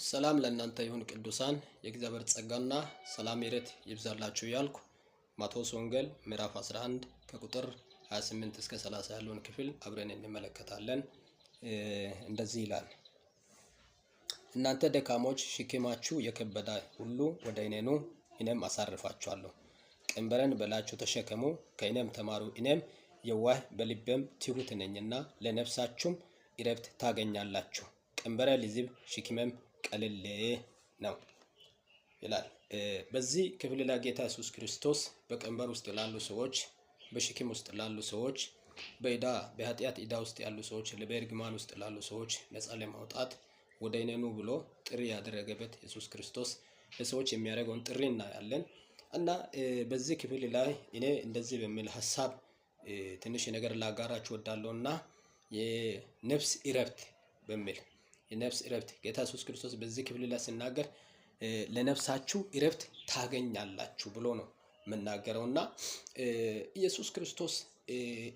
ሰላም ለእናንተ ይሁን ቅዱሳን፣ የእግዚአብሔር ጸጋና ሰላም ምሕረት ይብዛላችሁ እያልኩ ማቴዎስ ወንጌል ምዕራፍ 11 ከቁጥር 28 እስከ 30 ያለውን ክፍል አብረን እንመለከታለን። እንደዚህ ይላል። እናንተ ደካሞች ሸክማችሁ የከበደ ሁሉ ወደ እኔ ኑ፣ እኔም አሳርፋችኋለሁ። ቀንበሬን በላያችሁ ተሸከሙ፣ ከእኔም ተማሩ፣ እኔም የዋህ በልቤም ትሑት ነኝና ለነፍሳችሁም ዕረፍት ታገኛላችሁ። ቀንበሬ ልዝብ ሸክሜም ቀሊል ነው ይላል። በዚህ ክፍል ላይ ጌታ ኢየሱስ ክርስቶስ በቀንበር ውስጥ ላሉ ሰዎች፣ በሸክም ውስጥ ላሉ ሰዎች፣ በዕዳ በኃጢአት ዕዳ ውስጥ ያሉ ሰዎች፣ በእርግማን ውስጥ ላሉ ሰዎች ነፃ ለማውጣት ወደ እኔ ኑ ብሎ ጥሪ ያደረገበት ኢየሱስ ክርስቶስ ለሰዎች የሚያደርገውን ጥሪ እናያለን። እና በዚህ ክፍል ላይ እኔ እንደዚህ በሚል ሀሳብ ትንሽ ነገር ላጋራችሁ እወዳለሁ እና የነፍስ እረፍት በሚል፣ የነፍስ እረፍት ጌታ ኢየሱስ ክርስቶስ በዚህ ክፍል ላይ ሲናገር ለነፍሳችሁ እረፍት ታገኛላችሁ ብሎ ነው የምናገረው። እና ኢየሱስ ክርስቶስ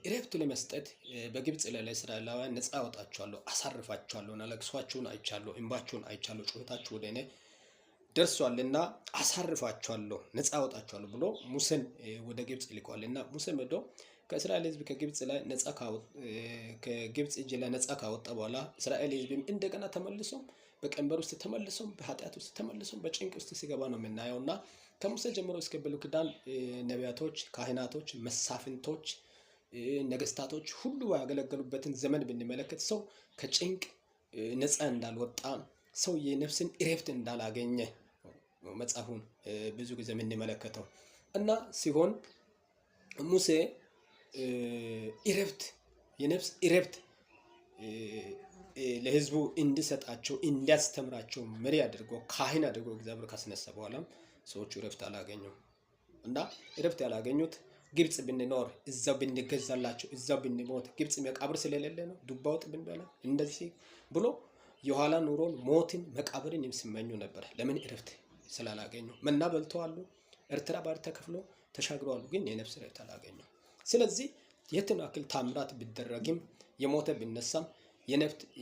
እረፍት ለመስጠት በግብፅ ላይ ለእስራኤላውያን ነፃ አወጣችኋለሁ፣ አሳርፋችኋለሁ እና ለቅሷችሁን አይቻለሁ፣ እንባችሁን አይቻለሁ፣ ጩኸታችሁ ወደ እኔ ደርሷልና አሳርፋችኋለሁ፣ ነፃ አወጣችኋለሁ ብሎ ሙሴን ወደ ግብፅ ልኳል። እና ሙሴም ሄዶ ከእስራኤል ሕዝብ ከግብፅ እጅ ላይ ነፃ ካወጣ በኋላ እስራኤል ሕዝብም እንደገና ተመልሶ በቀንበር ውስጥ ተመልሶ፣ በኃጢአት ውስጥ ተመልሶ፣ በጭንቅ ውስጥ ሲገባ ነው የምናየው። እና ከሙሴ ጀምሮ እስከ ብሉይ ኪዳን ነቢያቶች፣ ካህናቶች፣ መሳፍንቶች፣ ነገስታቶች ሁሉ ያገለገሉበትን ዘመን ብንመለከት ሰው ከጭንቅ ነፃ እንዳልወጣ፣ ሰው የነፍስን እረፍት እንዳላገኘ መጽሐፉን ብዙ ጊዜ የምንመለከተው እና ሲሆን ሙሴ እረፍት የነፍስ እረፍት ለህዝቡ እንዲሰጣቸው፣ እንዲያስተምራቸው መሪ አድርጎ፣ ካህን አድርጎ እግዚአብሔር ካስነሳ በኋላም ሰዎቹ እረፍት አላገኙም። እና እረፍት ያላገኙት ግብፅ ብንኖር፣ እዛው ብንገዛላቸው፣ እዛው ብንሞት፣ ግብፅ መቃብር ስለሌለ ነው፣ ዱባ ወጥ ብንበላ እንደዚህ ብሎ የኋላ ኑሮን፣ ሞትን፣ መቃብርን ሲመኙ ነበር። ለምን? እረፍት ስላላገኙ። መና በልተዋሉ፣ ኤርትራ ባህር ተከፍሎ ተሻግረዋሉ፣ ግን የነፍስ እረፍት አላገኙ። ስለዚህ የትን ያክል ታምራት ቢደረግም፣ የሞተ ቢነሳም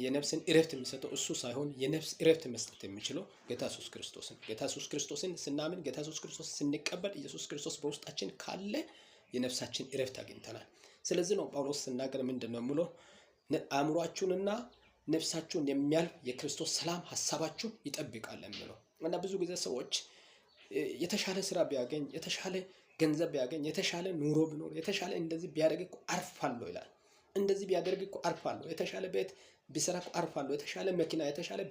የነፍስን እረፍት የሚሰጠው እሱ ሳይሆን የነፍስ እረፍት መስጠት የሚችለው ጌታ ኢየሱስ ክርስቶስን። ጌታ ኢየሱስ ክርስቶስን ስናምን፣ ጌታ ኢየሱስ ክርስቶስን ስንቀበል፣ ኢየሱስ ክርስቶስ በውስጣችን ካለ የነፍሳችን እረፍት አግኝተናል። ስለዚህ ነው ጳውሎስ ሲናገር ምንድን ነው የሚለው? አእምሯችሁንና ነፍሳችሁን የሚያልፍ የክርስቶስ ሰላም ሀሳባችሁን ይጠብቃል የሚለው። እና ብዙ ጊዜ ሰዎች የተሻለ ስራ ቢያገኝ፣ የተሻለ ገንዘብ ቢያገኝ፣ የተሻለ ኑሮ ቢኖር፣ የተሻለ እንደዚህ ቢያደርግ እኮ አርፋለሁ ይላል። እንደዚህ ቢያደርግ እኮ አርፋለሁ፣ የተሻለ ቤት ቢሰራ እኮ አርፋለሁ፣ የተሻለ መኪና፣ የተሻለ